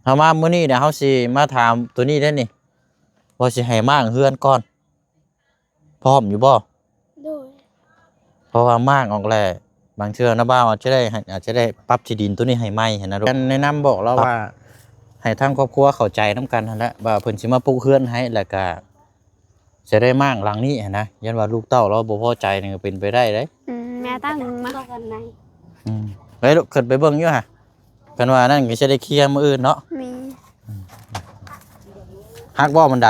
ເຮົາມາມື້ນີ້ນະ ເຮົາຊິມາຖາມໂຕນີ້ເດ້ນີ້ ວ່າຊິໃຫ້ມ້າງເຮືອນກ່ອນ ພ້ອມຢູ່ບໍ່? ໂດຍ ເພາະວ່າມ້າງອອກແລ້ວ ບາງເທື່ອນ້າບ່າວອາດຈະໄດ້ ອາດຈະໄດ້ປັບທີ່ດິນໂຕນີ້ໃຫ້ໃໝ່ຫັ້ນນະລູກ. ແນະນຳບອກລາວວ່າ ໃຫ້ທາງຄອບຄົວເຂົ້າໃຈນຳກັນຫັ້ນແຫຼະ ວ່າເພິ່ນຊິມາປຸກເຮືອນໃຫ້ ແລ້ວກະ ຈະໄດ້ມ້າງຫຼັງນີ້ຫັ້ນນະ ຢ້ານວ່າລູກເຕົ້າລາວບໍ່ພໍໃຈນີ້ກໍເປັນໄປໄດ້ເດ້. ອືມ ແມ່ຕັ້ງມາ ອືມ ໄປລູກ ຂຶ້ນໄປເບິ່ງຢູ່ຫະ ຄັນວ່ານັ້ນກໍຈະໄດ້ເຄຍມື້ອື່ນເນາະ. ມີ ອືມ ຮັກບໍ່ບັນໄດ?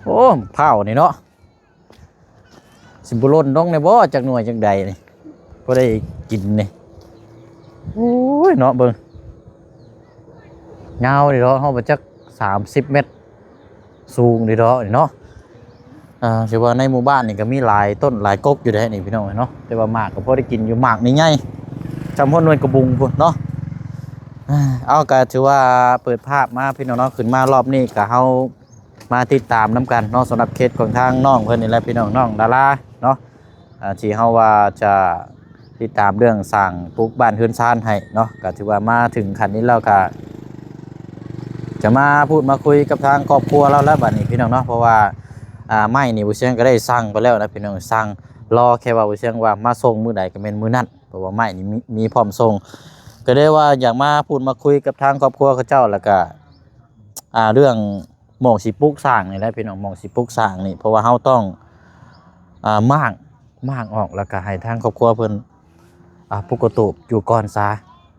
ໂອ້ ພ້າວນີ້ເນາະ ຊິບໍ່ຫຼົ່ນລົງແດ່ບໍ່ ຈັກໜ່ວຍຈັກໃດນີ້ ພໍໄດ້ກິນນີ້. ໂອ້ຍເນາະ ເບິ່ງ ຍາວເດເນາະ ຮອດໄປຈັກສາມສິບແມັດ ສູງເດເນາະນີ້ເນາະ. ອ່າ ຖືວ່າໃນໝູ່ບ້ານນີ້ກໍມີຫຼາຍຕົ້ນຫຼາຍກົກຢູ່ເດ້ນີ້ພີ່ນ້ອງເນາະ ແຕ່ວ່າໝາກກໍພໍໄດ້ກິນຢູ່ ໝາກນີ້ໃຫຍ່ຊ່ຳຫົວໜ່ວຍກະບຸງພຸ້ນເນາະ. ເອົາ ກໍຖືວ່າເປີດພາບມາພີ່ນ້ອງເນາະ ຂຶ້ນມາຮອບນີ້ກໍເຮົາມາຕິດຕາມນຳກັນເນາະ ສຳລັບເຂດຂອງທາງນ້ອງເພິ່ນນີ້ແຫຼະພີ່ນ້ອງ ນ້ອງດາລາເນາະ ອ່າ ທີ່ເຮົາວ່າຈະຕິດຕາມເລື່ອງສ້າງປຸກບ້ານເຮືອນຊານໃຫ້ເນາະ ກໍຖືວ່າມາເຖິງຂັ້ນນີ້ແລ້ວ ກໍຈະມາພູດມາຄຸຍກັບທາງຄອບຄົວລາວແລ້ວບັດນີ້ພີ່ນ້ອງເນາະ. ເພາະວ່າ ອ່າ ໄມ້ນີ້ບໍ່ຊຽງກໍໄດ້ສັ່ງໄປແລ້ວນະພີ່ນ້ອງ ສັ່ງລໍແຄ່ວ່າບໍ່ຊຽງວ່າມາສົ່ງມື້ໃດກໍແມ່ນມື້ນັ້ນ ເພາະວ່າໄມ້ນີ້ມີ ມີພ້ອມສົ່ງ ກໍເລີຍວ່າຢາກມາພູດມາຄຸຍກັບທາງຄອບຄົວເຂົາເຈົ້າ ແລ້ວກໍ ອ່າ ເລື່ອງໝ່ອງຊິປຸກສ້າງນີ້ແຫຼະພີ່ນ້ອງ ໝ່ອງຊິປຸກສ້າງນີ້ ເພາະວ່າເຮົາຕ້ອງ ອ່າ ມ້າງ ມ້າງອອກ ແລ້ວກໍໃຫ້ທາງຄອບຄົວເພິ່ນ ອ່າ ປຸກກະຕູບຢູ່ກ່ອນຊາ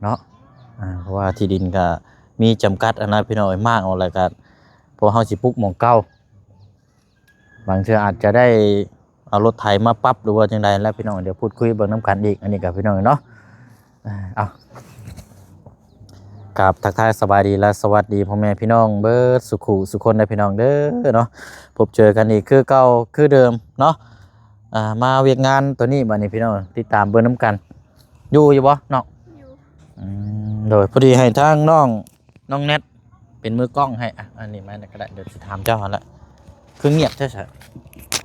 ເນາະ ອ່າ ເພາະວ່າທີ່ດິນກໍມີຈຳກັດຫັ້ນນະພີ່ນ້ອງເອີຍ ມ້າງອອກແລ້ວກໍ ເພາະເຮົາຊິປຸກໝ່ອງເກົ່າ ບາງເທື່ອອາດຈະໄດ້ເອົາລົດໄຖມາປັບ ຫຼືວ່າຈັ່ງໃດແຫຼະພີ່ນ້ອງ ດຽວພູດຄຸຍເບິ່ງນຳກັນອີກ ອັນນີ້ກໍພີ່ນ້ອງເນາະ. ເອົາ ກາບທັກທາຍສະບາຍດີ ແລະ ສະຫວັດດີພໍ່ແມ່ພີ່ນ້ອງເບິດສູ່ຄູ່ສູ່ຄົນເດີພີ່ນ້ອງເດີເນາະ ພົບເຈີກັນອີກຄືເກົ່າຄືເດີມເນາະ. ອ່າ ມາວຽກງານໂຕນີ້ບັດນີ້ພີ່ນ້ອງ ຕິດຕາມເບິ່ງນຳກັນ ຢູ່ ຢູ່ບໍ່ນ້ອງ? ຢູ່ ອືມ ໂດຍ ພໍດີໃຫ້ທາງນ້ອງ ນ້ອງແນັດເປັນມືກ້ອງໃຫ້ ອ່ະ ອັນນີ້ມາກໍໄດ້ ດຽວຊິຖາມເຈົ້າຫັ້ນລະ ຄືງຽບແທ້ຊະ?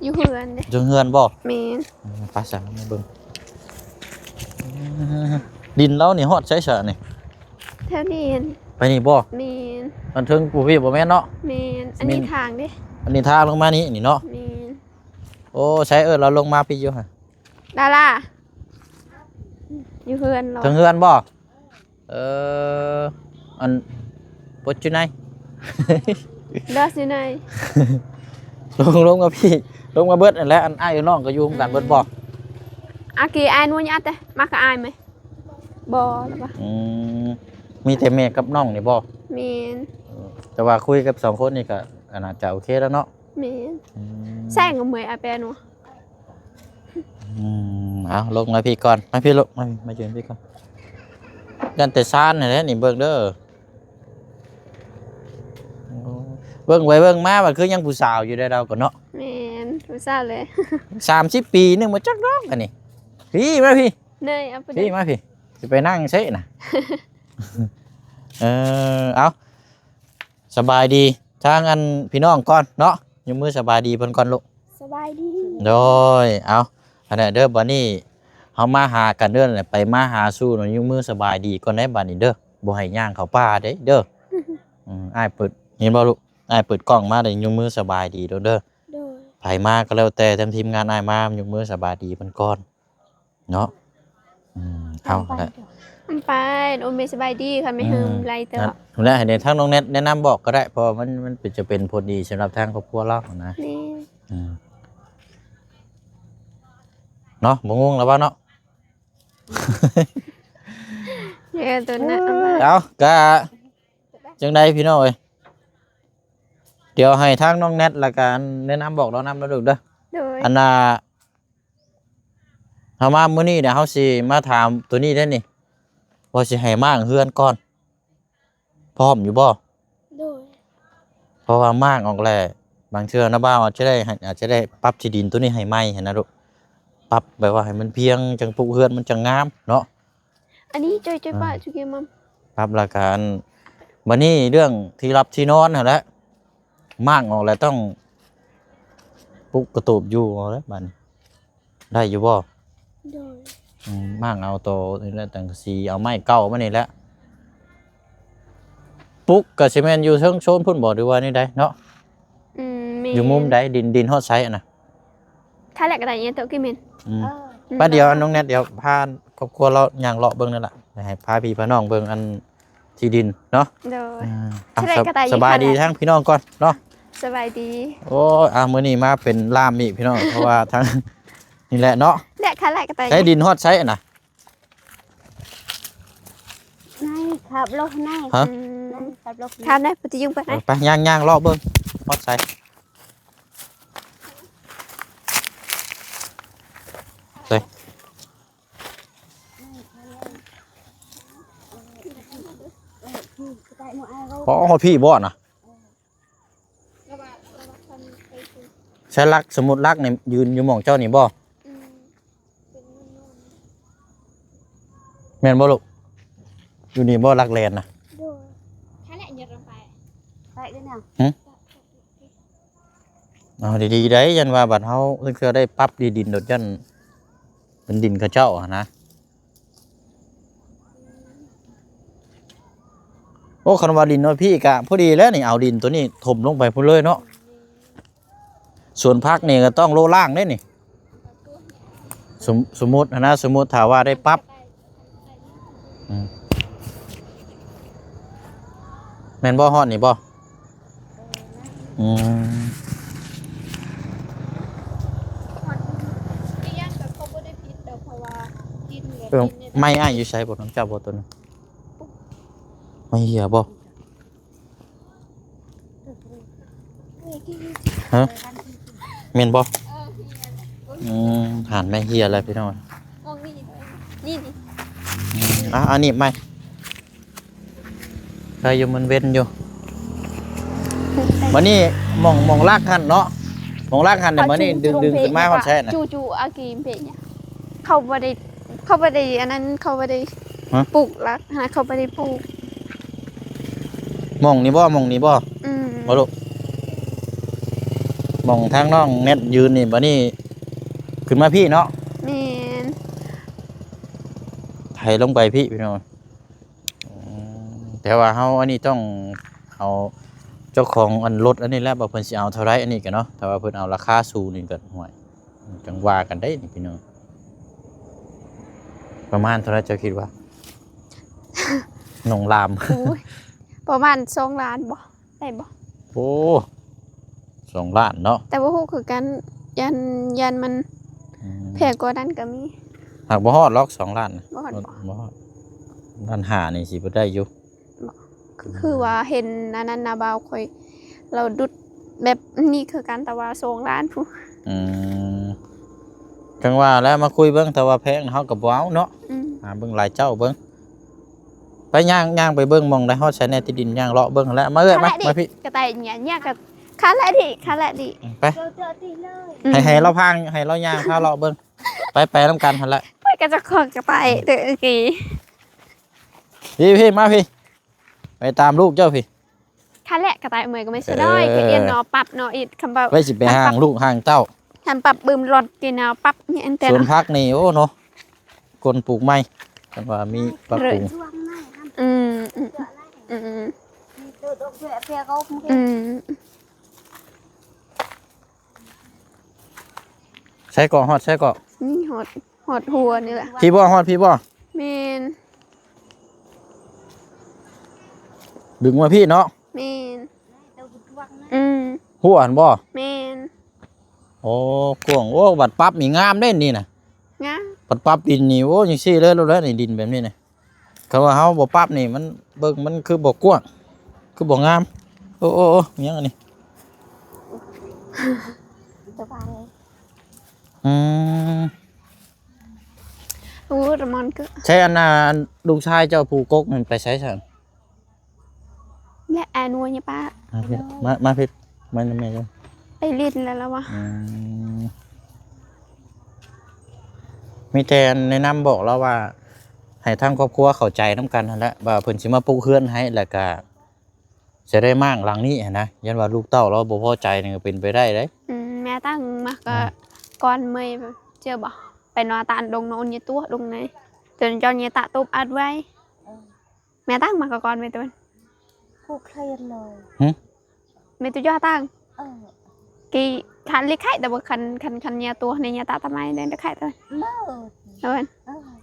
ຢູ່ເຮືອນເດ້ ຢູ່ເຮືອນບໍ່? ແມ່ນ ອືມ ໄປຊະ ມາເບິ່ງ ດິນລາວນີ້ຮອດໃສຊະນີ້? ແຖວນີ້ ໄປນີ້ບໍ່? ແມ່ນ ອັນເທິງຜູ້ພີ້ບໍ່ແມ່ນເນາະ? ແມ່ນ ອັນນີ້ທາງເດ້ ອັນນີ້ທາງລົງມານີ້ ນີ້ເນາະ? ແມ່ນ ໂອ້ ໃສເອີ້ນລາວລົງມາພີ້ຢູ່ຫະ? ດາລາ ຢູ່ເຮືອນລາວ ເທິງເຮືອນບໍ່? ເອີ ອັນ What's your name? What's your name? ລົງ ລົງມາພີ້ ລົງມາເບິດນັ້ນແຫຼະ ອັນອ້າຍນ້ອງກໍຢູ່ນຳກັນເບິດບໍ່? ອືມ ອາກີອ້າຍນຸຍາດແຕ່ ມາກັບອ້າຍໄໝ? ບໍ່ລະວ່າ ອືມ ມີແຕ່ແມ່ກັບນ້ອງນີ້ບໍ່? ແມ່ນ ເອີ ແຕ່ວ່າຄຸຍກັບສອງຄົນນີ້ກໍ ກໍໜ້າຈະໂອເຄແລ້ວເນາະ. ແມ່ນ ອືມ ແຊງກໍເມື່ອຍອາແປນວະ. ອືມ ເອົາ ລົງມາພີ້ກ່ອນ ມາພີ້ລູກ ມາ ມາຢືນພີ້ກ່ອນ ຢ້ານແຕ່ຊານນີ້ແຫຼະ ນີ້ເບິ່ງເດີ ເບິ່ງໄປເບິ່ງມາ ວ່າຄືຍັງຜູ້ສາວຢູ່ໃດ ລາວກໍເນາະ. ແມ່ນ ຜູ້ສາວເລີຍ ສາມສິບປີ ໜຶ່ງບໍ່ຈັກດອກອັນນີ້. ພີ້ ມາພີ້ ເນີຍ ເອົາໄປ ພີ້ ມາພີ້ ຊິໄປນັ່ງເຊະນະ. ເອີ ເອົາ ສະບາຍດີ ທາງອັນພີ່ນ້ອງກ່ອນເນາະ ຍົກມືສະບາຍດີເພິ່ນກ່ອນລູກ. ສະບາຍດີ ໂດຍ ເອົາ ອັນນັ້ນເດີ ບັດນີ້ເຮົາມາຫາກັນເດີ ໄປມາຫາສູ່ເນາະ ຍົກມືສະບາຍດີກ່ອນໄດ໋ ບັດນີ້ເດີ ບໍ່ໃຫ້ຍ່າງເຂົ້າປ່າເດ້ເດີ. ອືມ ອ້າຍເປີດ ເຫັນບໍ່ລູກ ອ້າຍເປີດກ້ອງມາເດີ ຍົກມືສະບາຍດີໂລດເດີ. ໂດຍ ໃຜມາກໍແລ້ວແຕ່ ທາງທີມງານອ້າຍມາ ຍົກມືສະບາຍດີເພິ່ນກ່ອນ ເນາະ. ອືມ ເອົາ ໄປ ໄປ ໂອເມ ສະບາຍດີ ຄັນແມ່ເຮີມ ອືມ ໄລ່ເຕີບ ນັ້ນແຫຼະ ໃຫ້ທາງນ້ອງແນັດແນະນຳບອກກໍໄດ້ ເພາະວ່າມັນ ມັນເປັນ ຈະເປັນຜົນດີສຳລັບທາງຄອບຄົວລາວນະ. ນີ້ ອືມ ເນາະ ບໍ່ງົງແລ້ວວ່າເນາະ. ເອີ ຕົວນັ້ນ ເອົາ ກະຈັ່ງໃດພີ່ນ້ອງເອີຍ ດຽວໃຫ້ທາງນ້ອງແນັດລະກະແນະນຳບອກລາວນຳເດີລູກເດີ. ໂດຍ ອັນນ່າ ເຮົາມາມື້ນີ້ນະ ເຮົາຊິມາຖາມໂຕນີ້ເດ້ນີ້ ວ່າຊິໃຫ້ມ້າງເຮືອນກ່ອນ ພ້ອມຢູ່ບໍ່? ໂດຍ ເພາະວ່າມ້າງອອກແລ້ວ ບາງເທື່ອນ້າບ່າວອາດຈະໄດ້ ອາດຈະໄດ້ປັບທີ່ດິນໂຕນີ້ໃຫ້ໃໝ່ຫັ້ນນະລູກ ປັບແບບວ່າໃຫ້ມັນພຽງ ຈັ່ງປຸກເຮືອນມັນຈັ່ງງາມເນາະ. ອັນນີ້ ເຈົ້າ ເຈົ້າ ອືມ ປ້າ ຈຸກິມັມ ປັບລະກະ ອັນ ບາດນີ້ເລື່ອງທີ່ຫຼັບທີ່ນອນຫັ້ນແຫຼະ ມ້າງອອກແລ້ວຕ້ອງປຸກກະຕູບຢູ່ເອົາແຫຼະບາດນີ້ ໄດ້ຢູ່ບໍ່? ໂດຍ ອືມ ມ້າງເອົາໂຕນີ້ແຫຼະ ສັງກະສີ ເອົາໄມ້ເກົ່າມານີ້ແຫຼະ ປຸກກະຊິແມ່ນຢູ່ເທິງໂຊນພຸ້ນບໍ່ ຫຼືວ່າແນວໃດເນາະ? ອືມ ແມ່ນ ຢູ່ມຸມໃດ? ດິນ ດິນຮອດໃສຫັ້ນນະ? ຖ້າແຫຼະກະໄດ້ ເອີ ໂຕກິເມັນ ອືມ ເອີ ໄປ ດຽວນ້ອງແນັດ ດຽວພາຄອບຄົວລາວຍ່າງເລາະເບິ່ງນັ້ນລະ ໃຫ້ພາພີ່ພານ້ອງເບິ່ງອັນທີ່ດິນເນາະ ໂດຍ ອືມ ອ່ະ ສະບາຍດີທາງພີ່ນ້ອງກ່ອນເນາະ ສະບາຍດີ ໂອ້ຍ ອ່ະ ມື້ນີ້ມາເປັນລ່າມອີກພີ່ນ້ອງ ເພາະວ່າທາງ ນີ້ແຫຼະເນາະ ແຫຼະ ຖ້າແຫຼະກະໄດ້ ໃຊ້ດິນຮອດໃສຫັ້ນນະ? ໃນຂັບລົດໃນ ຮະ? ອືມ ໃນຂັບລົດ ຂ້າມໄດ້ ປະຕິຍຸງໄປ ເອີ ໄປ ຍ່າງໆເລາະເບິ່ງ ຮອດໃສ ໃສ ອໍ ຮອດພີ້ບໍ່ນະ? ໃຊ້ຫຼັກ ສົມມຸດຫຼັກນີ້ ຢືນຢູ່ໝ່ອງເຈົ້ານີ້ບໍ່? ອືມ ແມ່ນບໍ່ລູກ? ຢູ່ນີ້ບໍ່ຫຼັກແລ່ນນະ? ໂດຍ ຖ້າແຫຼະ ຍັດລົງໄປ ໄປເດີນະ ຫຶ? ເອົາດີໆໄດ໋ ຢ້ານວ່າບັດເຮົາ ລາງເທື່ອໄດ້ປັບທີ່ດິນໂດດ ຢ້ານເປັນດິນເຂົາເຈົ້າຫັ້ນນະ. ໂອ້ ຄັນວ່າດິນວ່າພີ້ກະພໍດີແລ້ວນີ້ ເອົາດິນໂຕນີ້ຖົມລົງໄປພຸ້ນເລີຍເນາະ. ສວນຜັກນີ້ກະຕ້ອງໂລະລ້າງເດ້ນີ້ ສົມ ສົມມຸດຫັ້ນນະ ສົມມຸດຖ້າວ່າໄດ້ປັບ ອືມ ແມ່ນບໍ່? ຮອດນີ້ບໍ່? ອືມ ອີກຢ່າງກະເຂົາບໍ່ໄດ້ຜິດດອກ ເພາະວ່າດິນແບບ ເອີ ດິນນີ້ນະ ໄມ້ອ້າຍຢູ່ໃສ? ບໍ່ນຳເຈົ້າບໍ່ໂຕນັ້ນ? ໄມ້ເຫື່ອບໍ່? ຮະ? ແມ່ນບໍ່? ເອີ ແມ່ນ ອືມ ຫັ້ນແມ່ເຫື່ອແລ້ວພີ່ນ້ອງ ມອງນີ້ ນີ້ ນີ້ ອືມ ອ່ະ ອັນນີ້ໃໝ່ ໄດ້ຢູ່ ມັນເວັນຢູ່ ບັດນີ້ໝ່ອງ ໝ່ອງຫຼັກຫັ້ນເນາະ ໝ່ອງຫຼັກຫັ້ນ ບັດນີ້ດຶງ ດຶງຂຶ້ນມາຮອດໃສນະ? ຈູ່ໆ ອາກີເປຍ ເຂົາບໍ່ໄດ້ ເຂົາບໍ່ໄດ້ອັນນັ້ນ ເຂົາບໍ່ໄດ້ ຮະ? ປູກຫຼັກຫັ້ນນະ ເຂົາບໍ່ໄດ້ປູກ ໝ່ອງນີ້ບໍ່? ໝ່ອງນີ້ບໍ່? ອືມ ບໍ່ລູກ ໝ່ອງທາງນ້ອງແນັດຢືນນີ້ ບັດນີ້ຂຶ້ນມາພີ້ເນາະ ແມ່ນ ໄຖລົງໄປພີ້ພີ່ນ້ອງ ອືມ ແຕ່ວ່າເຮົາອັນນີ້ຕ້ອງເອົາເຈົ້າຂອງອັນລົດອັນນີ້ແຫຼະ ວ່າເພິ່ນຊິເອົາເທົ່າໃດ ອັນນີ້ກະເນາະ ຖ້າວ່າເພິ່ນເອົາລາຄາສູງນີ້ກະ ໂອ້ຍ ຈັ່ງວ່າກັນໄດ໋ນີ້ພີ່ນ້ອງ ປະມານເທົ່າໃດເຈົ້າຄິດວ່າ? ນ້ອງລາມ ໂອ້ຍ ປະມານສອງລ້ານບໍ່? ໄດ້ບໍ່? ໂອ້ ສອງລ້ານເນາະ ແຕ່ບໍ່ຮູ້ຄືກັນ ຢ້ານ ຢ້ານມັນ ອືມ ແພງກວ່ານັ້ນກະມີ ຫາກບໍ່ຮອດດອກສອງລ້ານ ບໍ່ຮອດ ບໍ່ຮອດ ລ້ານຫ້ານີ້ຊິບໍ່ໄດ້ຢູ່. ບໍ່ ຄື ອືມ ຄືວ່າເຫັນອັນນັ້ນນະ ບ່າວຂ້ອຍ ລາວດຸດແບບນີ້ຄືກັນ ແຕ່ວ່າສອງລ້ານພຸ້ນ ອືມ ຈັ່ງວ່າແຫຼະ ມາຄຸຍເບິ່ງ ຖ້າວ່າແພງເຮົາກະບໍ່ເອົາເນາະ ອືມ ຫາເບິ່ງຫຼາຍເຈົ້າເບິ່ງ ໄປຍ່າງ ຍ່າງໄປເບິ່ງໝ່ອງໃດ ຮອດໃສແດ່ທີ່ດິນ ຍ່າງເລາະເບິ່ງຫັ້ນແຫຼະ ມາເອື້ອຍ ມາ ມາພີ້ ກະໄຕເຫຍຍາກະຄາແຫຼະດິ ຄາແຫຼະດິ ອືມ ໄປ ອືມ ໄປ ໃຫ້ ໃຫ້ລາວພາ ໃຫ້ລາວຍ່າງພາເລາະເບິ່ງ ໄປ ໄປນຳກັນຫັ້ນແຫຼະ ໄປກະຈະຄອງກະໄຕ ເດີ ໂອເຄ ພີ້ ພີ້ ມາພີ້ ໄປຕາມລູກເຈົ້າພີ້ ຄັນແຫຼະ ກະຕ່າຍເມື່ອຍກະແມ່ນຊະນ້ອຍ ເອີ ກະອຽນເນາະ ປັບເນາະ ອີກຄຳວ່າ ໄວ້ຊິໄປຮ່າງລູກຮ່າງເຕົ້າ ຄັນປັບບຶມລົດກິນເນາະ ປັບນີ້ອັນແຕ່ ສວນຜັກນີ້ ໂອ້ເນາະ ຄົນປູກໃໝ່ ຄັນວ່າມີປັບປຸງ ອືມ ອືມ ອືມ ອືມ ໃສເກາະ ຮອດໃສເກາະ ນີ້ຮອດ ຮອດຫົວນີ້ແຫຼະ ພີ້ບໍ່ ຮອດພີ້ບໍ່ ແມ່ນ ດຶງມາພີ້ເນາະ ແມ່ນ ອືມ ຫົວຫັ້ນບໍ່ ແມ່ນ ໂອ້ ກວ້າງ ໂອ້ ບັດປັບນີ້ງາມເດ້ນີ້ນະ ງາມ ບັດປັບດິນນີ້ ໂອ້ ຈັ່ງຊີ້ເລີຍ ໂລດແລ້ວນີ້ ດິນແບບນີ້ນະ ຄັນວ່າເຮົາບໍ່ປັບນີ້ ມັນ ເບິ່ງມັນຄືບໍ່ກວ້າງ ຄືບໍ່ງາມ ໂອ້ ໂອ້ ໂອ້ ຫຍັງອັນນີ້ ສະບາຍ ອືມ ໂອ້ ລະມອນກະ ໃຊ້ອັນນ່າ ລູກຊາຍເຈົ້າຜູ້ກົກນັ້ນໄປໃສຊັ້ນ ແລະອານົຍະປະ ມາພີ້ ມາ ມາພີ້ ມານຳແມ່ເດີ ໄປຫຼິ້ນແລ້ວລະວະ ອືມ ມີແຕ່ແນະນຳບອກລາວວ່າ ໃຫ້ທາງຄອບຄົວເຂົ້າໃຈນຳກັນຫັ້ນແຫຼະ ວ່າເພິ່ນຊິມາປຸກເຮືອນໃຫ້ ແລ້ວກະຈະໄດ້ມ້າງຫຼັງນີ້ຫັ້ນນະ. ຢ້ານວ່າລູກເຕົ້າລາວບໍ່ພໍໃຈນີ້ກໍເປັນໄປໄດ້ເດ້. ອືມ ແມ່ຕັ້ງມາກໍ ອືມ ກ່ອນເມຍເຈີບໍ່ ໄປນອນຕານດົງນອນຍາຕົວດົງໃນ ຈົນເຈົ້າຍາຕະຕົບອັດໄວ້. ເອີ ແມ່ຕັ້ງມາກໍກ່ອນແມ່ຕົວ ຜູ້ເຄລນເລີຍ ຫຶ ແມ່ຕົວຢາຕັ້ງ ເອີ ກີ່ຄັນລິໄຄ ແຕ່ວ່າຄັນ ຄັນ ຄັນຍາຕົວໃນຍາຕະຕະໄມແດນຕະໄຄຕົວ ເລີຍ ເອີ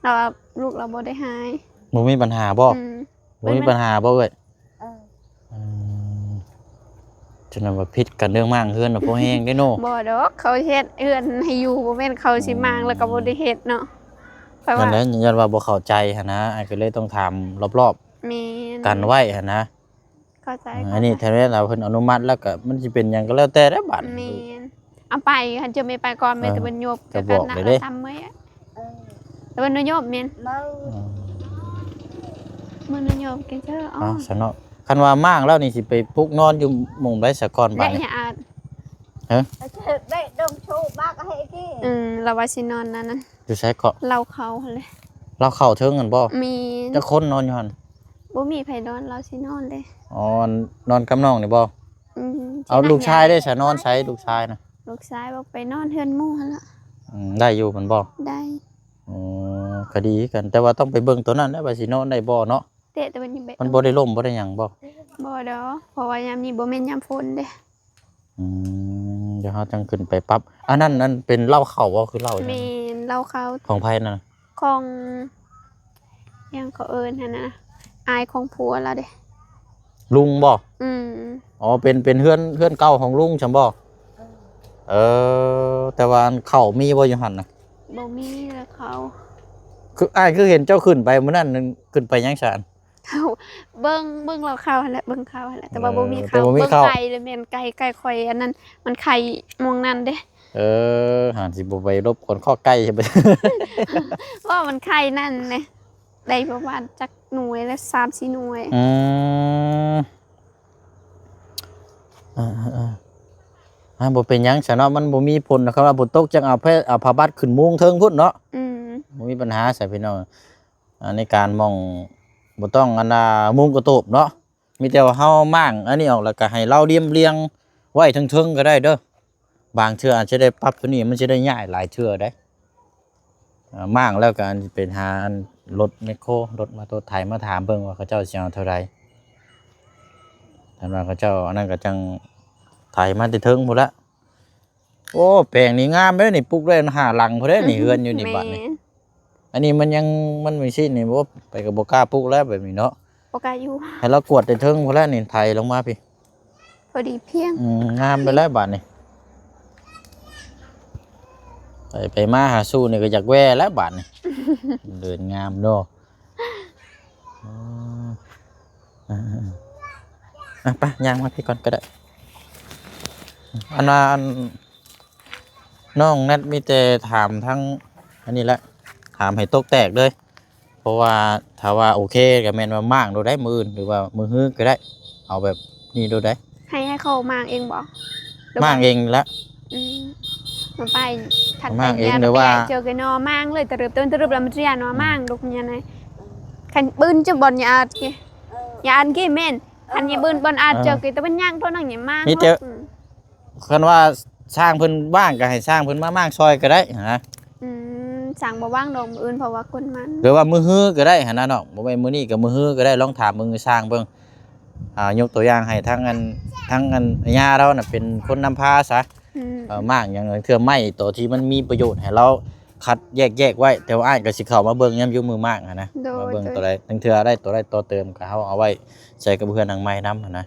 ເອີ ລາວວ່າລູກລາວບໍ່ໄດ້ຫາຍ ບໍ່ມີບັນຫາບໍ່? ອືມ ບໍ່ມີບັນຫາບໍ່ເອີຍ? ເອີ ອືມ ຈະນັ້ນວ່າຜິດກັນເລື່ອງມ້າງເຮືອນນະ ພໍແຮງເດ້ເນາະ. ບໍ່ດອກ ເຂົາເຮັດເຮືອນໃຫ້ຢູ່ ບໍ່ແມ່ນເຂົາຊິມ້າງ ອືມ ແລ້ວກໍບໍ່ໄດ້ເຮັດເນາະ. ຂ້ອຍວ່າ ນັ້ນແຫຼະ ຍ້ອນວ່າບໍ່ເຂົ້າໃຈຫັ້ນນະ ອ້າຍກໍເລີຍຕ້ອງຖາມລອບໆ ແມ່ນ ກັນໄວ້ຫັ້ນນະ. ເຂົ້າໃຈ ເຂົ້າໃຈ ອັນນີ້ແທ້ແລ້ວເພິ່ນອະນຸມັດແລ້ວກໍມັນຊິເປັນຫຍັງກໍແລ້ວແຕ່ແຫຼະບາດນີ້. ແມ່ນ ເອົາໄປ ຄັນຈະມີໄປກ່ອນ ເອີ ມີແຕ່ເພິ່ນໂຍບ ກໍບອກເລີຍເດ້ ແຕ່ເພິ່ນນະໂຍບແມ່ນ ອືມ ມື້ນະໂຍບກິນເທື່ອ. ເອົາ ເອົາຊະເນາະ ຄັນວ່າມ້າງແລ້ວນີ້ຊິໄປປຸກນອນຢູ່ໝ່ອງໃດສະກ່ອນບາດນີ້? ເອີ ເອີ ເອີ ລາວວ່າຊິນອນນັ້ນ ຢູ່ໃສເກາະ? ລາວເຂົ້າຫັ້ນແຫຼະ ລາວເຂົ້າເທິງຫັ້ນບໍ່? ແມ່ນ ຈັກຄົນນອນຢູ່ຫັ້ນ? ບໍ່ມີໃຜນອນ ລາວຊິນອນເດ້. ອໍ ນອນກັບນ້ອງນີ້ບໍ່? ອືມ ເອົາ ຊິນອນ ລູກຊາຍເດ້ ໃຫ້ ສະນອນໃສລູກຊາຍນະ? ລູກຊາຍບອກໄປນອນເຮືອນໝູ່ຫັ້ນລະ. ອືມ ໄດ້ຢູ່ແມ່ນບໍ່? ໄດ້. ອໍ ກໍດີຄືກັນ ແຕ່ວ່າຕ້ອງໄປເບິ່ງໂຕນັ້ນແຫຼະວ່າຊິນອນໄດ້ບໍ່ເນາະ. ເຕະ ແຕ່ມັນຍັງແບບ ມັນບໍ່ໄດ້ລົມບໍ່ໄດ້ຫຍັງບໍ່? ບໍ່ດອກ ເພາະວ່າຍາມນີ້ບໍ່ແມ່ນຍາມຝົນເດ້. ອືມ ດຽວເຮົາຈັ່ງຂຶ້ນໄປປັບ. ອັນນັ້ນ ອັນເປັນເລົ້າເຂົ້າບໍ່? ຄືເລົ້າຫຍັງ? ແມ່ນ ເລົ້າເຂົ້າ. ຂອງໃຜນັ້ນ? ຂອງ ຫຍັງເຂົາເອີ້ນຫັ້ນນະ ອ້າຍຂອງຜົວລາວເດ້. ລຸງບໍ່? ອືມ ອໍ ເປັນ ເປັນເຮືອນ ເຮືອນເກົ່າຂອງລຸງຊັ້ນບໍ່? ເອີ ເອີ ແຕ່ວ່າອັນເຂົ້າມີບໍ່ຢູ່ຫັ້ນນະ? ບໍ່ມີແລ້ວເຂົ້າ. ຄື ອ້າຍຄືເຫັນເຈົ້າຂຶ້ນໄປມື້ນັ້ນ ຂຶ້ນໄປຫຍັງຊະ? ເຂົ້າ ເບິ່ງ ເບິ່ງເລົ້າເຂົ້າຫັ້ນແຫຼະ ເບິ່ງເຂົ້າຫັ້ນແຫຼະ ແຕ່ວ່າ ເອີ ບໍ່ມີເຂົ້າ ແຕ່ບໍ່ມີເຂົ້າ. ເບິ່ງໄກ່ແລ້ວແມ່ນໄກ່ ໄກ່ຂ້ອຍອັນນັ້ນ ມັນໄຂ່ໝ່ອງນັ້ນເດ້. ເອີ ຫາຊິບໍ່ໄປລົບກວນຄອກໄກ່ ເພາະວ່າມັນໄຂ່ນັ້ນເດ້ ໄດ້ປະມານຈັກໜ່ວຍລະ ສາມສີ່ໜ່ວຍ. ອືມ ເອີໆໆ ອ່າ ບໍ່ເປັນຫຍັງຊະເນາະ ມັນບໍ່ມີຜົນ. ຄັນວ່າຝົນຕົກຈັ່ງເອົາ ເອົາຜ້າບັດຂຶ້ນມຸງເທິງພຸ້ນເນາະ. ອືມ ບໍ່ມີບັນຫາຊະພີ່ນ້ອງ. ອັນໃນການໝ່ອງ ບໍ່ຕ້ອງອັນນ່າ ມຸງກະໂຕບເນາະ ມີແຕ່ວ່າເຮົາມ້າງອັນນີ້ອອກ ແລ້ວກໍໃຫ້ລາວລຽມລຽງໄວ້ເທິງໆກໍໄດ້ເດີ. ບາງເທື່ອອາດຈະໄດ້ປັບໂຕນີ້ ມັນຊິໄດ້ຍ້າຍຫຼາຍເທື່ອເດ້. ເອີ ມ້າງແລ້ວກໍອັນໄປຫາອັນລົດແມັກໂຄ ລົດມາໂຕໄຖ ມາຖາມເບິ່ງວ່າເຂົາເຈົ້າຊິເອົາເທົ່າໃດ. ຄັນວ່າເຂົາເຈົ້າອັນນັ້ນກໍຈັ່ງໄຖມາແຕ່ເທິງພຸ້ນລະ. ໂອ້ ແປງນີ້ງາມເດ້ນີ້ ປຸກໄດ້ຫ້າຫຼັງພຸ້ນເດ້ນີ້ ເຮືອນຢູ່ນີ້ບາດນີ້. ແມ່ນ ອັນນີ້ມັນຍັງ ມັນມີຊີ້ນນີ້ ໂອ້ ໄປກໍບໍ່ກ້າປຸກແລ້ວແບບນີ້ເນາະ ບໍ່ກ້າຢູ່. ໃຫ້ລາວກວດແຕ່ເທິງພຸ້ນແຫຼະນີ້ ໄຖລົງມາພີ້ ພໍດີພຽງ. ອືມ ງາມໄປແລ້ວບາດນີ້ ໄປ ໄປມາຫາສູ່ນີ້ກໍຢາກແວ່ແລ້ວບາດນີ້ ເດີນງາມເນາະ. ອໍ ເອີໆ ໄປ ຍ່າງມາພີ້ກ່ອນກໍໄດ້. ອັນວ່າ ອັນ ນ້ອງແນັດມີແຕ່ຖາມທັງອັນນີ້ແຫຼະ ຖາມໃຫ້ຕົກແຕກເລີຍ ເພາະວ່າຖ້າວ່າໂອເຄກໍແມ່ນວ່າມ້າງໂລດໄດ້ມື້ອື່ນ ຫຼືວ່າມື້ຮືກໍໄດ້ ເອົາແບບນີ້ໂລດໄດ້. ໃຫ້ ໃຫ້ເຂົາມ້າງເອງບໍ່ ຫຼືວ່າ ມ້າງເອງລະ. ອືມ ມັນໄປ ຄັນ ມ້າງເອງ ຫຼືວ່າ ເຈີກັນເນາະ ມ້າງເລີຍ ຕະລຶບຕົ້ນຕະລຶບລຳເທຍເນາະ ອືມ ມ້າງລູກຍານະ. ຄັນປືນຈະບ່ອນຍາອາດເກ ເອີ ຍາອັນເກແມ່ນ ຄັນຍາປືນບ່ອນອາດ ເອີ ເຈີກັນ ແຕ່ມັນຍ່າງໂຕນັ້ນຍາມ້າງ ມີແຕ່ ອືມ ຄັນວ່າຊ່າງເພິ່ນວ່າງກໍໃຫ້ຊ່າງເພິ່ນມາມ້າງຊ່ອຍກໍໄດ້ນະ. ອືມ ຊ່າງບໍ່ວ່າງດອກມື້ອື່ນ ເພາະວ່າຄົນມັນ ຫຼືວ່າມື້ຮືກໍໄດ້ຫັ້ນນະນ້ອງ ບໍ່ແມ່ນມື້ນີ້ກໍມື້ຮືກໍໄດ້ ລອງຖາມເບິ່ງຊ່າງເບິ່ງ. ອ່າ ຍົກຕົວຢ່າງໃຫ້ທັງອັນ ທັງອັນຍ່າລາວນະເປັນຄົນນຳພາຊະ. ອືມ ເອີ ມ້າງຫຍັງ ເທື່ອໄມ້ໂຕທີ່ມັນມີປະໂຫຍດໃຫ້ລາວຄັດແຍກໆໄວ້ ແຕ່ວ່າອ້າຍກໍຊິເຂົ້າມາເບິ່ງຍາມຢູ່ມື້ມ້າງຫັ້ນນະ ໂດຍ ມາເບິ່ງໂຕໃດ ລາງເທື່ອໄດ້ໂຕໃດຕໍ່ເຕີມກໍເຮົາເອົາໄວ້ໃສ່ກັບເຮືອນຫຼັງໃໝ່ນຳຫັ້ນນະ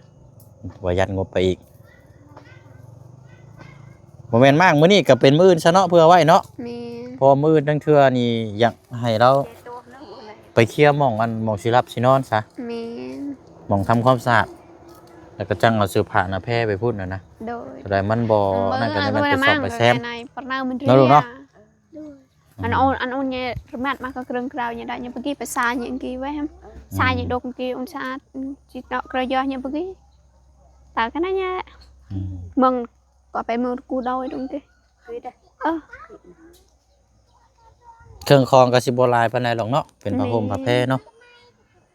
ວ່າຢັດງົບໄປອີກ. ບໍ່ແມ່ນມ້າງມື້ນີ້ກໍເປັນມື້ອື່ນຊະເນາະ ເພື່ອໄວ້ເນາະ. ແມ່ນ ເພາະມື້ອື່ນລາງເທື່ອນີ້ຢາກໃຫ້ລາວໄປເຄຍໝ່ອງອັນ ໝ່ອງຊິຫຼັບຊິນອນຊະ. ແມ່ນ ໝ່ອງທຳຄວາມສະອາດ ແລ້ວກໍຈັ່ງເອົາເສື້ອຜ້າໜ້າແພໄປພຸ້ນນະ. ໂດຍ ໂຕໃດມັນບໍ່ນັ້ນກໍແມ່ນໄປຊອກໄປແຊມ. ເນາະລູກເນາະ. ໂດຍ ອັນໂອນ ອັນໂອນຍາລະມັດມາກໍເກຣິງເກຣາຍາໄດ້ຍາປະກີປະຊາຍາອັງກີໄວ້ຫັ້ນ ຊາຍາດົກກີອົນສະອາດ ອືມ ຈິເນາະເກຣຍາຍາປະກີ ຕາກະນະຍາ. ອືມ ເມືອງກໍໄປເມືອງກູດອຍດົງຕິ ເອີ. ເຄື່ອງຂອງກໍຊິບໍ່ຫຼາຍປານໃດດອກເນາະ ເປັນຜ້າຫົ່ມ ແມ່ນ ຜ້າແພເນາະ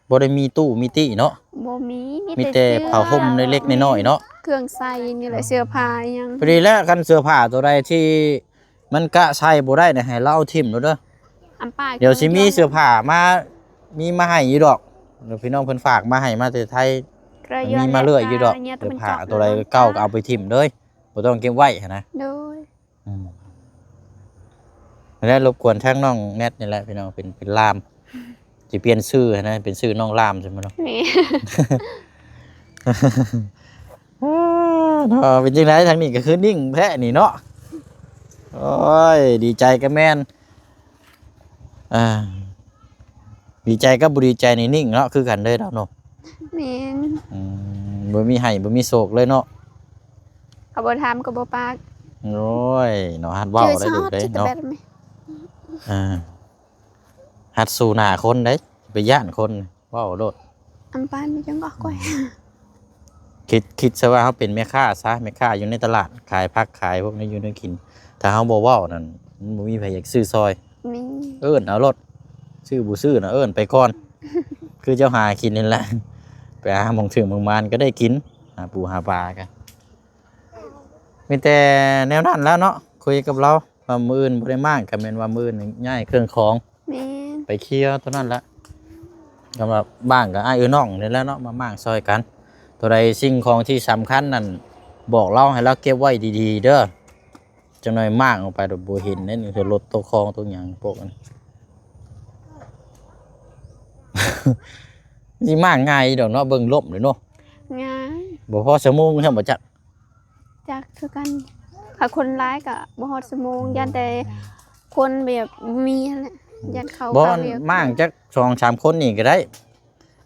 ບໍ່ໄດ້ມີຕູ້ມີຕິເນາະ ບໍ່ມີ ມີ ມີແຕ່ ແຕ່ເສື້ອ ຜ້າຫົ່ມເລັກໆນ້ອຍໆເນາະ ເຄື່ອງໃຊ້ນີ້ແຫຼະ ເສື້ອຜ້າອີ່ຫຍັງ ພໍດີແລ້ວ ຄັນເສື້ອຜ້າໂຕໃດທີ່ມັນກະໃສ່ບໍ່ໄດ້ນີ້ ໃຫ້ລາວເອົາຖິ້ມໂລດເດີ ອຳປາ ດຽວຊິມີເສື້ອຜ້າມາ ມີມາໃຫ້ຢູ່ດອກ ດຽວພີ່ນ້ອງເພິ່ນຝາກມາໃຫ້ມາແຕ່ໄທ ມັນມີມາເລື້ອຍຢູ່ດອກ ເສື້ອຜ້າໂຕໃດເກົ່າກໍເອົາໄປຖິ້ມເລີຍ ບໍ່ຕ້ອງເກັບໄວ້ຫັ້ນນະ ໂດຍ ອືມ ແລ້ວລົບກວນທາງນ້ອງແນດນີ້ແຫຼະພີ່ນ້ອງ ເປັນ ເປັນລ່າມ ຊິປ່ຽນຊື່ຫັ້ນນະ ເປັນຊື່ນ້ອງລ່າມຊັ້ນບໍ່ເນາະ ແມ່ນ ເນາະ ເປັນຈັ່ງໃດ ທາງນີ້ກໍຄືນິ່ງແທ້ນີ້ເນາະ ໂອ້ຍ ດີໃຈກໍແມ່ນ ອ່າ ດີໃຈກັບບໍ່ດີໃຈນີ້ນິ່ງເນາະ ຄືກັນເລີຍດອກເນາະ ແມ່ນ ອືມ ບໍ່ມີໃຫ້ບໍ່ມີໂຊກເລີຍເນາະ ເຂົາບໍ່ຖາມກໍບໍ່ປາກ ໂອ້ຍ ເນາະ ຫັດເວົ້າໄດ້ລູກເດ້ເນາະ ອ່າ ຫັດສູ້ໜ້າຄົນເດ້ ໄປຢ້ານຄົນ ເວົ້າໂລດ ອຳປານມີຈັງກໍກ້ອຍ ອືມ ຄິດ ຄິດຊະວ່າເຮົາເປັນແມ່ຄ້າຊະ ແມ່ຄ້າຢູ່ໃນຕະຫຼາດ ຂາຍຜັກຂາຍພວກແນວຢູ່ແນວກິນ ຖ້າເຮົາບໍ່ເວົ້ານັ້ນ ມັນບໍ່ມີໃຜຢາກຊື້ຊ່ອຍ ແມ່ນ ເອີ້ນເອົາໂລດ ຊື້ບໍ່ຊື້ນະ ເອີ້ນໄປກ່ອນ ຄືເຈົ້າຫາກິນນີ້ແຫຼະ ໄປຫາໝ່ອງຖືກໝ່ອງໝານກໍໄດ້ກິນ ຫາປູຫາປາກໍ ມີແຕ່ແນວນັ້ນແຫຼະເນາະ ຄຸຍກັບລາວ ວ່າມື້ອື່ນບໍ່ໄດ້ມ້າງ ກໍແມ່ນວ່າມື້ອື່ນຍ້າຍເຄື່ອງຂອງ ແມ່ນ ໄປເຄຍຕົວນັ້ນລະ ກໍວ່າບ້າງກໍອ້າຍເອື້ອຍນ້ອງນີ້ແຫຼະເນາະ ມາມ້າງຊ່ອຍກັນ ຕົວໃດສິ່ງຂອງທີ່ສຳຄັນນັ້ນ ບອກລາວໃຫ້ລາວເກັບໄວ້ດີໆເດີ ຈັກໜ້ອຍມ້າງອອກໄປໂດຍບໍ່ເຫັນເດ້ ນີ້ຄືລົດຕົກຄອງຕົກຫຍັງພວກນັ້ນ ຊິມ້າງງ່າຍດອກເນາະ ເບິ່ງລົມເລີຍເນາະ ງ່າຍ ບໍ່ພໍຊົ່ວໂມງຊ້ຳບໍ່ຈັກ ຈັກຄືກັນ ຖ້າຄົນຫຼາຍກໍບໍ່ຮອດຊົ່ວໂມງ ຢ້ານແຕ່ຄົນແບບບໍ່ມີຫັ້ນແຫຼະ ຢ້ານເຂົາ ບໍ່ ຂ້າວວຽກ ມ້າງຈັກສອງສາມຄົນນີ້ກໍໄດ້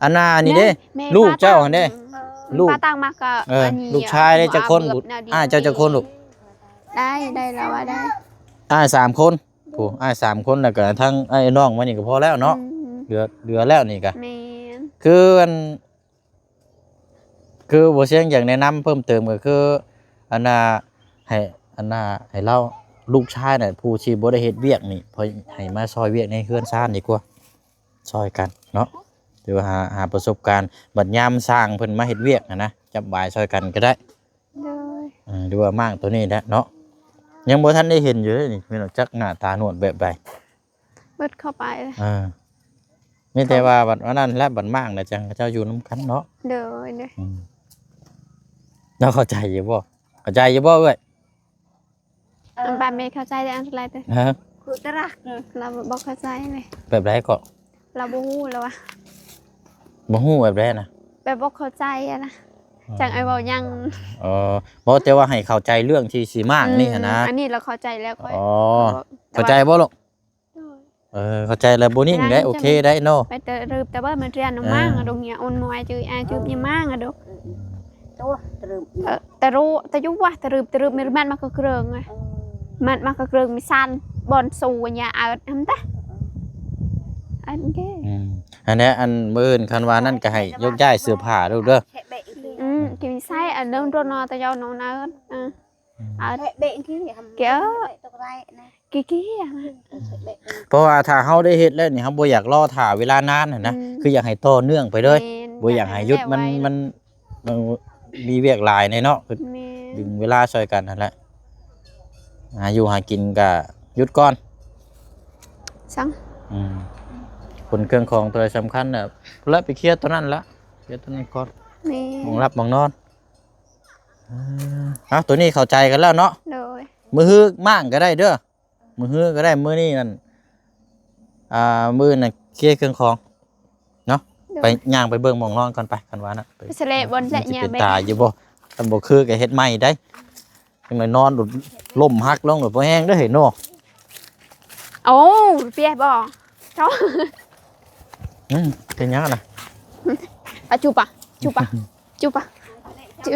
ອັນນ່ານີ້ເດ້ ແມ່ ລູກເຈົ້າຫັ້ນເດ້ ແມ່ ລູກ ປ້າຕັ້ງມັກກໍ ເອີ ອັນນີ້ ລູກຊາຍເດ້ ຈັກຄົນ ແນວດີ ອ້າຍເຈົ້າຈັກຄົນລູກ ໄດ້ ໄດ້ລາວວ່າໄດ້ ອ້າຍສາມຄົນ ໂອ້ ອ້າຍສາມຄົນ ແລ້ວກໍທັງອ້າຍນ້ອງມານີ້ກໍພໍແລ້ວເນາະ ອືມ ເຫຼືອ ເຫຼືອແລ້ວນີ້ກໍ ແມ່ນ ຄືອັນ ຄືບໍ່ຊຽງຢາກແນະນຳເພີ່ມເຕີມກໍຄື ອັນນ່າ ໃຫ້ ອັນນ່າ ໃຫ້ລາວ ລູກຊາຍນະ ຜູ້ທີ່ບໍ່ໄດ້ເຮັດວຽກນີ້ ພໍໃຫ້ມາຊ່ອຍວຽກໃນເຮືອນຊານດີກວ່າ ຊ່ອຍກັນເນາະ ຫຼືວ່າຫາ ຫາປະສົບການ ບັດຍາມຊ່າງເພິ່ນມາເຮັດວຽກຫັ້ນນະ ຈັບບາຍຊ່ອຍກັນກໍໄດ້ ໂດຍ ເອີ ຫຼືວ່າມ້າງໂຕນີ້ແຫຼະເນາະ ຍັງບໍ່ທັນໄດ້ເຫັນຢູ່ເດ້ນີ້ ແມ່ນຈັກໜ້າຕາໜວດແບບໃດ ເບິດເຂົ້າໄປ ເອີ ມີແຕ່ວ່າບັດອັນນັ້ນແຫຼະ ບັດມ້າງແລ້ວຈັ່ງເຂົາເຈົ້າຢູ່ນຳກັນເນາະ ໂດຍ ໂດຍ ອືມ ລາວເຂົ້າໃຈຢູ່ບໍ່? ເຂົ້າໃຈຢູ່ບໍ່ເອື້ອຍ? ອັນປານແມ່ເຂົ້າໃຈແຕ່ອັນຕະລາຍເຕີ ຮະ ຄືຕະລັກ ລາວບໍ່ເຂົ້າໃຈເລີຍ ແບບໃດເກາະ? ລາວບໍ່ຮູ້ລາວວ່າ ບໍ່ຮູ້ແບບໃດນະ? ແບບບໍ່ເຂົ້າໃຈຫັ້ນນະ ອໍ ຈັ່ງອ້າຍເວົ້າຫຍັງ ອໍ ບໍ່ ແຕ່ວ່າໃຫ້ເຂົ້າໃຈເລື່ອງທີ່ຊິມ້າງນີ້ຫັ້ນນະ ອືມ ອັນນີ້ລາວເຂົ້າໃຈແລ້ວຂ້ອຍ ອໍ ເຂົ້າໃຈບໍ່ລູກ? ໂດຍ ເອີ ເຂົ້າໃຈແລ້ວ ບໍ່ນິ່ງໄດ້ ໂອເຄໄດ້ເນາະ ໄປແຕ່ລຶບແຕ່ວ່າມັນຮຽນ ເອີ ມາ ໂຮງຮຽນ ອົນມວຍ ຈື່ອາ ຈື່ຍາມາ ອະ ໂດ ໂຕ ຕະລຶບ ເອີ ຕະໂຣ ຕະຍຸວະ ຕະລຶບ ຕະລຶບ ມີແມ່ນມາກະເກຣິງ ເອີ ແມ່ນມາກະເກຣິງ ມີຊານ ບ່ອນຊູ ຍາອາດ ອຳຕະ ອັນເກ ອືມ ອັນນີ້ ອັນມື້ອື່ນຄັນວ່ານັ້ນກໍໃຫ້ຍົກຍ້າຍເສື້ອຜ້າລູກເດີ ອືມ ກິນໃສ່ ອັນເດີນໂດນນອນຕະເຍົານອນເອີ ອືມ ເອີ ເກ ເກ ເກ ເພາະວ່າຖ້າເຮົາໄດ້ເຮັດແລ້ວນີ້ ເຮົາບໍ່ຢາກລໍຖ້າເວລານານຫັ້ນນະ ອືມ ຄືຢາກໃຫ້ຕໍ່ເນື່ອງໄປເລີຍ ແມ່ນ ບໍ່ຢາກໃຫ້ຢຸດ ມັນ ມັນ ມັນມີວຽກຫຼາຍແດ່ເນາະ ແມ່ນ ດຶງເວລາຊ່ອຍກັນຫັ້ນແຫຼະ ຫາຢູ່ຫາກິນກະຢຸດກ່ອນ ສັງ ອືມ ຂົນເຄື່ອງຂອງຕົວໃດສຳຄັນນະ ແລ້ວໄປເຄຍຕົວນັ້ນລະ ເຄຍຕົວນັ້ນກ່ອນ ແມ່ນ ໝ່ອງຫຼັບໝ່ອງນອນ ເອີ ເອົາ ຕົວນີ້ເຂົ້າໃຈກັນແລ້ວເນາະ ໂດຍ ມື້ຮືມ້າງກໍໄດ້ເດີ ມື້ຮືກໍໄດ້ ມື້ນີ້ນັ້ນ ອ່າ ມື້ອື່ນນະເຄຍເຄື່ອງຂອງເນາະ ໂດຍ ໄປ ຍ່າງໄປເບິ່ງໝ່ອງນອນກ່ອນໄປ ຄັນວ່ານະ ໄປສະເລະບ່ອນແລະ ມັນຊິເປັນຕາຢູ່ບໍ່ ຄັນບໍ່ຄືກໍເຮັດໃໝ່ໄດ໋ ຈັ່ງໃດນອນໂດດລົ້ມຫັກລົງໂດດບໍ່ແຮງເດີເຫັນບໍ່ ໂອ້ ເປຍບໍ່ ເຈົ້າ ອືມ ເປັນຫຍັງນະ ອະ ຈູປະ ຈູປະ Cuba. Cu.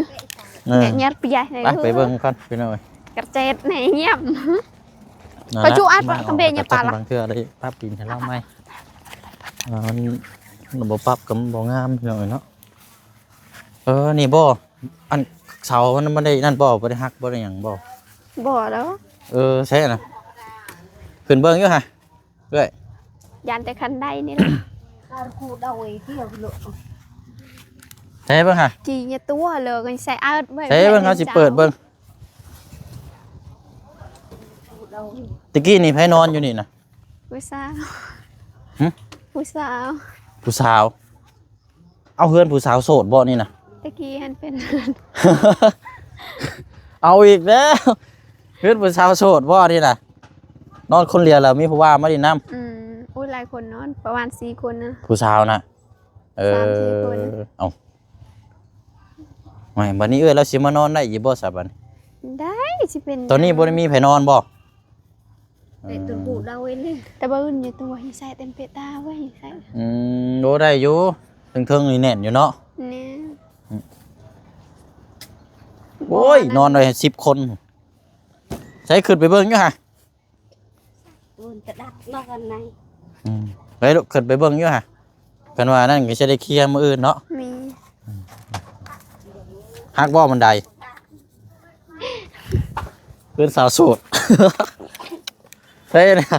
ເອີ ແຍກເປຍ ໄປ ໄປເບິ່ງກ່ອນພີ່ນ້ອງເອີຍ ກະເຈັດແນ່ຢ້ຽມ ປະຈຸອັດ ມາ ກະເບຍ ມາ ຍາປາລະ ບາງເທື່ອໄດ້ປັບດິນໃຫ້ລາວໃໝ່ ອ່າ ມັນ ມັນບໍ່ປັບກໍບໍ່ງາມພີ່ນ້ອງເນາະ ເອີ ນີ້ບໍ່ ອັນເສົາມັນ ມັນໄດ້ນັ້ນບໍ່ ບໍ່ໄດ້ຫັກບໍ່ໄດ້ຫຍັງບໍ່ ບໍ່ແລ້ວ ເອີ ໃຊ່ນະ ຂຶ້ນເບິ່ງຢູ່ຫະ ເອື້ອຍ ຢ້ານແຕ່ຄັນໄດນີ້ແຫຼະ. ໃສ່ເບິ່ງຫາ ຈີ່ຍະຕົວເລີຍ ໃສ່ອາດໄວ້ ໃສ່ເບິ່ງ ເຮົາຊິເປີດເບິ່ງ. ຕະກີ້ນີ້ໃຜນອນຢູ່ນີ້ນະ? ຜູ້ສາວ. ຫຶ? ຜູ້ສາວ. ຜູ້ສາວ. ເອົາ ເຮືອນຜູ້ສາວໂສດບໍ່ນີ້ນະ? ຕະກີ້ຫັ້ນເປັນເຮືອນ ເອົາອີກແລ້ວ ເຮືອນຜູ້ສາວໂສດບໍ່ນີ້ນະ? ນອນຄົນດຽວແລ້ວມີຜູ້ບ່າວມາຫຼິ້ນນຳ? ອືມ ໂອ້ຍ ຫຼາຍຄົນນອນ ປະມານສີ່ຄົນນະ ຜູ້ສາວນະ. ເອີ ສາມສີ່ຄົນ. ເອົ້າ ແມ່ນ ບັດນີ້ເອື້ອຍລາວຊິມານອນໄດ້ຢູ່ບໍ່ຊະບັດນີ້? ໄດ້ ຊິເປັນ ຕອນນີ້ບໍ່ໄດ້ມີໃຜນອນບໍ່? ເຕະຕົວຜູ້ດາວເອງເດ້ ແຕ່ບໍ່ອື່ນຢູ່ຕົວ ຫິໃສ່ເຕັມເປະຕາເວີຍ ຫິໃສ່. ອືມ ໂອ້ ໄດ້ຢູ່ ເທິງໆນີ້ແໜ້ນຢູ່ເນາະ. ແໜ້ນ. ອືມ ໂອ້ຍ ນອນໄດ້ສິບຄົນ. ໃສ່ ຂຶ້ນໄປເບິ່ງຢູ່ຫາ ໂອ້ຍ ກະດັກເນາະກັນໃນ. ອືມ ໄປລູກ ຂຶ້ນໄປເບິ່ງຢູ່ຫາ. ຄັນວ່ານັ້ນກໍຈະໄດ້ເຄຍມື້ອື່ນເນາະ. ມີ ຮັກບໍ່ບັນໄດ? ເພື່ອນສາວໂສດ ໃສ່ນະ.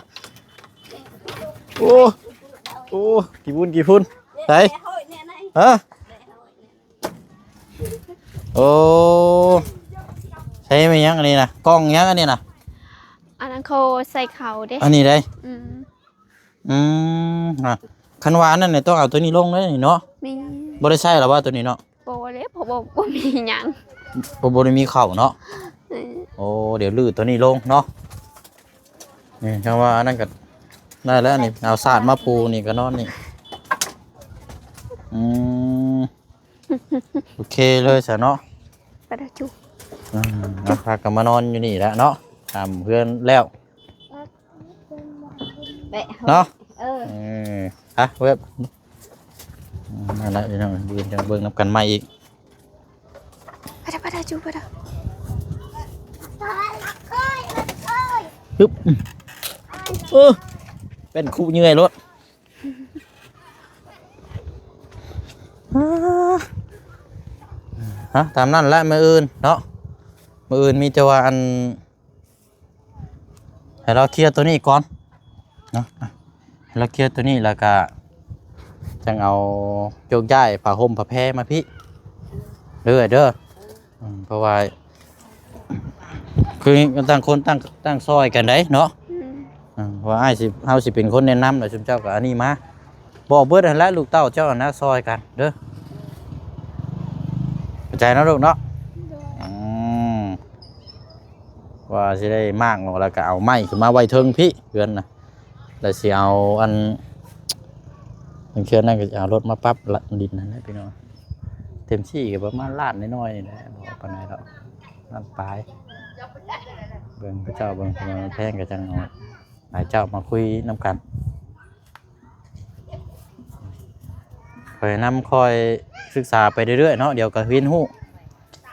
ໂອ້ ໂອ້ ຂີ້ຝຸ່ນຂີ້ຝຸ່ນ ໃສ່. ຮະ? ໂອ້ ໃສ່ແມ່ນຫຍັງອັນນີ້ນະ? ກ່ອງຫຍັງອັນນີ້ນະ? ອັນນັ້ນເຂົາໃສ່ເຂົ້າເດ້ ອັນນີ້ໄດ໋. ອືມ ອືມ ຮະ ຄັນວ່າອັນນັ້ນນີ້ຕ້ອງເອົາໂຕນີ້ລົງເດ້ນີ້ເນາະ. ມີ ບໍ່ໄດ້ໃຊ້ລະວ່າໂຕນີ້ເນາະ? ບໍ່ເດ້ ເພາະວ່າບໍ່ມີຫຍັງ ບໍ່ ບໍ່ໄດ້ມີເຂົ້າເນາະ. ເອີ ໂອ້ ດຽວຮື້ໂຕນີ້ລົງເນາະ. ນີ້ ຄັນວ່າອັນນັ້ນກໍໄດ້ແລ້ວນີ້ ເອົາສາດມາປູນີ້ກໍນອນນີ້. ອືມ ໂອເຄເລີຍຊະເນາະ ປາດາຈຸ. ອືມ ເອົາ ພາກັນມານອນຢູ່ນີ້ແຫຼະເນາະ ຕາມເຮືອນແລ້ວ ແປະເນາະ. ເອີ ເອີ ອະ ເວັບ ອືມ ນັ້ນແຫຼະພີ່ນ້ອງ ມື້ອື່ນຈັ່ງເບິ່ງນຳກັນໃໝ່ອີກ. ປາດາ ປາດາຈຸ ປາດາ ຮຶບ ເອີ ເປັນຄູ່ເຫຍື່ອຍໂລດ. ຮະ ຕາມນັ້ນແຫຼະ ມື້ອື່ນເນາະ ມື້ອື່ນມີແຕ່ວ່າອັນ ໃຫ້ລາວເຄຍໂຕນີ້ກ່ອນເນາະ ໃຫ້ລາວເຄຍໂຕນີ້ ແລ້ວກະຈັ່ງເອົາໂຍກຍ້າຍຜ້າຫົ່ມຜ້າແພມາພີ້ເດີ ເດີ. ອືມ ເພາະວ່າຄືຕ່າງຄົນຕ່າງ ຕ່າງຊ່ອຍກັນໄດ໋ເນາະ. ອືມ ອືມ ວ່າອ້າຍຊິ ເຮົາຊິເປັນຄົນແນະນຳ ແລ້ວຊຸມເຈົ້າກໍອັນນີ້ມາ ບອກເບິດຫັ້ນແຫຼະ ລູກເຕົ້າເຈົ້າຫັ້ນນະ ຊ່ອຍກັນເດີ. ເຂົ້າໃຈເນາະລູກເນາະ. ໂດຍ. ອືມ ວ່າຊິໄດ້ມ້າງອອກ ແລ້ວກໍເອົາໄມ້ຂຶ້ນມາໄວ້ເທິງພີ້ ເຮືອນນະ. ແລ້ວຊິເອົາອັນ ເທື່ອນັ້ນກໍຈະເອົາລົດມາປັບດິນຫັ້ນແຫຼະພີ່ນ້ອງ. ເຕັມທີ່ກໍປະມານລ້ານນ້ອຍໆນີ້ແຫຼະ ບໍ່ປານໃດດອກ ລ້ານປາຍ. ເບິ່ງເຂົາເຈົ້າ ເບິ່ງແພງກໍຈັ່ງເອົາຫຼາຍເຈົ້າມາຄຸຍນຳກັນ. ຂ້ອຍນຳ ຂ້ອຍສຶກສາໄປເລື້ອຍໆເນາະ ດຽວກໍຮຽນຮູ້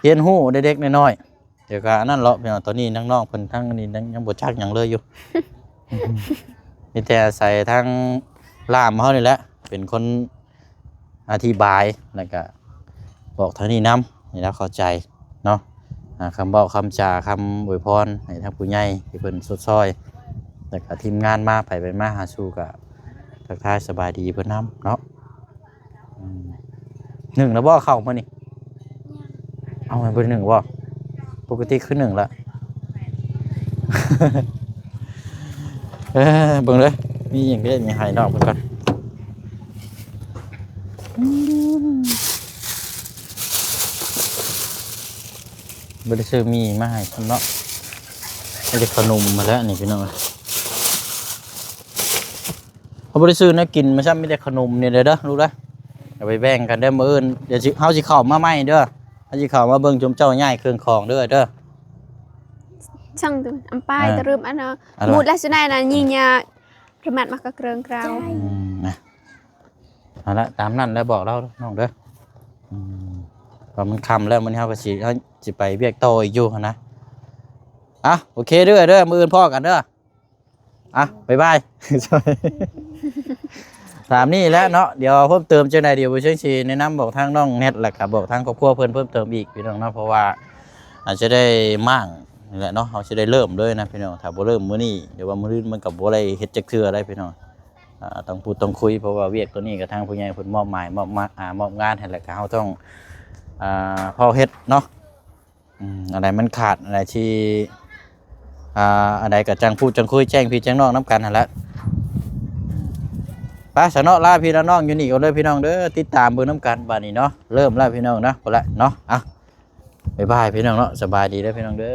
ຮຽນຮູ້ເດັກໆນ້ອຍໆ. ດຽວກໍອັນນັ້ນເລາະ ພີ່ນ້ອງ ຕອນນີ້ນ້ອງໆເພິ່ນທັງນີ້ຍັງ ຍັງບໍ່ຈັກຫຍັງເລີຍຢູ່. ມີແຕ່ອາໄສທາງລ່າມເຮົານີ້ແຫຼະ ເປັນຄົນອະທິບາຍ ແລ້ວກະບອກທາງນີ້ນຳ ໃຫ້ລາວເຂົ້າໃຈເນາະ. ອາ ຄຳເວົ້າຄຳຈາ ຄຳອວຍພອນໃຫ້ທາງຜູ້ໃຫຍ່ທີ່ເພິ່ນຊົດຊ່ອຍ ແລ້ວກະທີມງານມາ ໃຜໄປມາຫາສູ່ກະທັກທາຍສະບາຍດີເພິ່ນນຳເນາະ. ອືມ ໜຶ້ງແລ້ວບໍ່ເຂົ້າມື້ນີ້? ຍັງ. ເອົາ ບໍ່ໄດ້ໜຶ້ງບໍ່? ປົກກະຕິຄືໜຶ້ງລະ. ເອີ ເບິ່ງເດີ ມີຫຍັງເດ້ ມີໃຫ້ນ້ອງເພິ່ນກ່ອນ. ອືມ ບໍ່ໄດ້ຊື້ໝີ່ມາໃຫ້ເພິ່ນເນາະ ມີແຕ່ຂະໜົມມາແລ້ວນີ້ ພີ່ນ້ອງ. ເຮົາບໍ່ໄດ້ຊື້ແນວກິນມາຊ້ຳ ມີແຕ່ຂະໜົມນີ້ເດີ ເດີລູກເດີ. ເອົາໄປແບ່ງກັນເດີ ມື້ອື່ນ ດຽວຊິ ເຮົາຊິເຂົ້າມາໃໝ່ເດີ. ເຮົາຊິເຂົ້າມາເບິ່ງຊຸມເຈົ້າຍ້າຍເຄື່ອງຂອງເດີ ເດີ. ສັ່ງໂຕອຳປາຍ ເອີ ຕະລຶມອັນນະ ໝູດລະສຸໄນນະ ຍິງຍາປະມາດມັກກະເກຣິງກຣາວ. ອືມ ນະ ເອົາລະ ຕາມນັ້ນແຫຼະ ບອກລາວນ້ອງເດີ. ອືມ ວ່າມັນຄ່ຳແລ້ວ ມື້ນີ້ເຮົາກໍຊິ ເຮົາຊິໄປວຽກຕໍ່ອີກຢູ່ຫັ້ນນະ. ອ່ະ ໂອເຄເດີ ເດີ ມື້ອື່ນພໍ້ກັນເດີ. ອ່ະ ບາຍບາຍ. ຕາມນີ້ແຫຼະເນາະ ດຽວເພີ່ມເຕີມຈັ່ງໃດ ດຽວບໍ່ເຊີງຊິແນະນຳບອກທາງນ້ອງແນັດ ແລ້ວກໍບອກທາງຄອບຄົວເພິ່ນເພີ່ມເຕີມອີກ ພີ່ນ້ອງເນາະ. ເພາະວ່າອາດຈະໄດ້ມ້າງ ນີ້ແຫຼະເນາະ ເຮົາຊິໄດ້ເລີ່ມເລີຍນະພີ່ນ້ອງ. ຖ້າບໍ່ເລີ່ມມື້ນີ້ ຫຼືວ່າມື້ອື່ນ ມັນກໍບໍ່ໄດ້ເຮັດຈັກເທື່ອໄດ໋ພີ່ນ້ອງ. ອ່າ ຕ້ອງພູດຕ້ອງຄຸຍ ເພາະວ່າວຽກໂຕນີ້ກໍທາງຜູ້ໃຫຍ່ເພິ່ນມອບໝາຍ ມອບມາ ອ່າ ມອບງານໃຫ້ແລ້ວ ກໍເຮົາຕ້ອງ ອ່າ ພໍເຮັດເນາະ. ອືມ ອັນໃດມັນຂາດ ອັນໃດທີ່ ອ່າ ອັນໃດກໍຈັ່ງພູດຈັ່ງຄຸຍ ແຈ້ງພີ່ແຈ້ງນ້ອງນຳກັນຫັ້ນແຫຼະ. ໄປຊະເນາະ ລາພີ່ລານ້ອງຢູ່ນີ້ກ່ອນເດີພີ່ນ້ອງເດີ. ຕິດຕາມເບິ່ງນຳກັນບາດນີ້ເນາະ. ເລີ່ມແລ້ວພີ່ນ້ອງເນາະ ພຸ້ນແຫຼະເນາະ. ອ່ະ ບາຍບາຍພີ່ນ້ອງເນາະ. ສະບາຍດີເດີພີ່ນ້ອງເດີ.